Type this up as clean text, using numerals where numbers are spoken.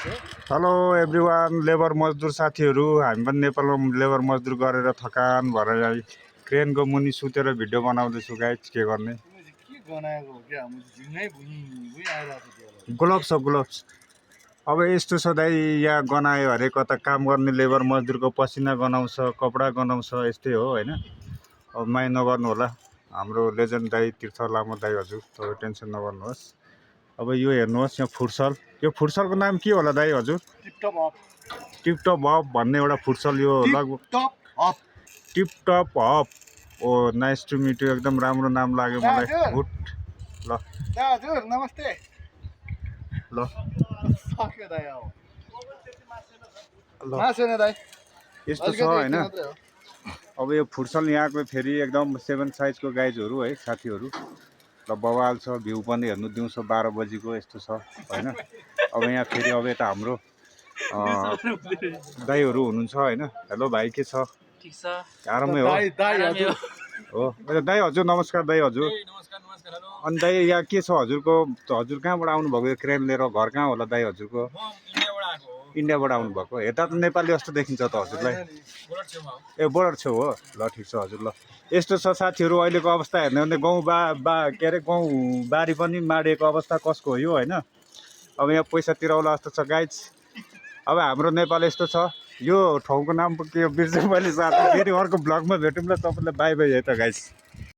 Hello everyone, labour मजदुर साथीहरू। हामी पनि नेपालमा लेबर मजदुर गरेर थकान भएर क्रेनको मुनि सुतेर भिडियो बनाउँदैछु गाइस। के गर्ने? ग्लोभ्स हो, ग्लोभ्स। अब यस्तो छ दाइ, यहाँ गनायो अरे कता काम गर्ने लेबर मजदुरको पसिना गनाउँछ, कपडा गनाउँछ, यस्तै हो होइन। अब माया नगर्नु होला हाम्रो लेजेन्ड दाइ तीर्थ लामो दाइ हजुर, तपाईँ टेन्सन नगर्नुहोस्। अब यो हेर्नुहोस्, यहाँ फुटसल, यो फुटसलको नाम के होला दाइ हजुर? टिपटप हप भन्ने एउटा फुटसल, यो लगभग टिपटप हप। Oh nice to meet you, एकदम राम्रो नाम लाग्यो मलाई। गुड। ल हजुर नमस्ते। ल सक्यो दाइ, ल मासेन दाइ, यस्तो छ होइन। अब यो फुटसल यहाँको फेरि एकदम 7 साइजको गाइजहरू है साथीहरू। ल बवाल छ, भ्यू पनि हेर्नु दिउँसो 12 बजीको यस्तो छ होइन। अब यहाँ फेरि अब यता हाम्रो दाइहरू हुनुहुन्छ होइन। हेलो भाइ, के छ? ठीक छ, आरामै हो? हो दाइ हजुर, नमस्कार दाइ हजुर। अनि दाइ यहाँ के छ हजुरको? हजुर कहाँबाट आउनुभएको? क्रेन लिएर घर कहाँ होला दाइ हजुरको? इन्डियाबाट आउनुभएको। हेर्दा त नेपाली जस्तो देखिन्छ त हजुरलाई। ए बोर्डर छेउ हो। ल ठिक छ हजुर। ल यस्तो छ साथीहरू, अहिलेको अवस्था हेर्ने हो भने गाउँ के अरे गाउँ बारी पनि माडिएको अवस्था कसको हो यो होइन। अब यहाँ पैसा तिराउला जस्तो छ गाइज। अब हाम्रो नेपाल यस्तो छ। यो ठाउँको नाम के बिर्सेँ मैले साथी। फेरि अर्को ब्लगमा भेटौँ ल, तपाईँलाई बाई बाई है त गाइज।